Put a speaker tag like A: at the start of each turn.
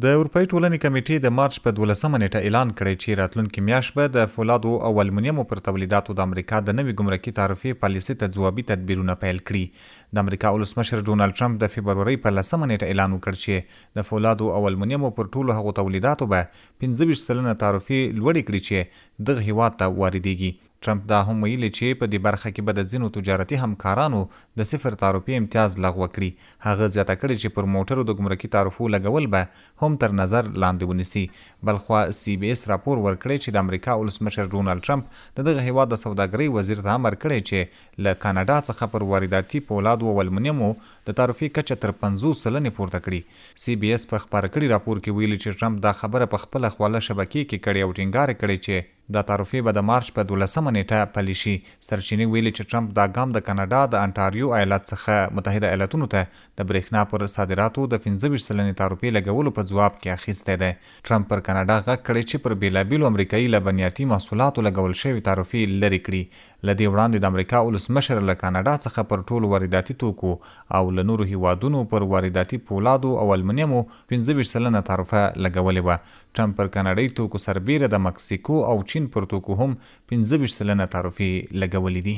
A: د اروپايي ټولنې کمېټې د مارچ په دولسمه نېټه اعلان کړی چې راتلونکې میاشت به د فولادو او المونیمو پر تولیداتو د امریکا د نوې ګمرکي تعرفې پالیسي ته ځوابي تدبیرونه پیل کړي. د امریکا ولسمشر ډونالډ ټرمپ د فبرورۍ په لسمه نېټه اعلان وکړ چې د فولادو او المونیمو پر ټولو هغو تولیداتو به 25% تعرفې لوړې کړي چې دغه هېواد ته واردېږي. ټرمپ دا هم ویلي چې په دې برخه کې به د ځینو تجارتي همکارانو د صفر تعرفې امتیاز لغوه کړي. هغه زیاته کړې چې پر موټرو د ګمرکي تعرفو لګول به هم تر نظر لاندې ونیسي. بلخوا سي بي اس راپور ورکړی چې د امریکا ولسمشر ډونالډ ټرمپ د دغه هېواد د سوداګرۍ وزیر ته امر کړی چې له کاناډا څخه پر وارداتي پولادو او المونیمو د تعرفې کچه تر 50 سلنې پورته کړي. سي بي اس په خپاره کړي راپور کې ویلي چې ټرمپ دا خبره په خپله خواله شبکې کې کړې او ټینګار یې کړی چې دا تعرفې به د مارچ په دولسمه نېټه پلي شي. سرچینې ویلي چې ټرمپ دا ګام د کاناډا د انټاریو ایالت څخه متحده ایالتونو ته د برېښنا پر صادراتو د 25 سلنې تعرفې لګولو په ځواب کې اخیستی دی. ټرمپ پر کاناډا غږ کړی چې پر بېلابېلو امریکايي لبنیاتي محصولاتو لګول شوې تعرفې لرې کړي. له دې وړاندې د امریکا ولسمشر له کاناډا څخه پر ټولو وارداتي توکو او له نورو هېوادونو پر وارداتي پولادو او المونیمو 25% تعرفه لګولې وه. ټرمپ پر کاناډايي توکو سربېره د مکسیکو او چین پر توکو هم 25% تعرفې لګولې دي.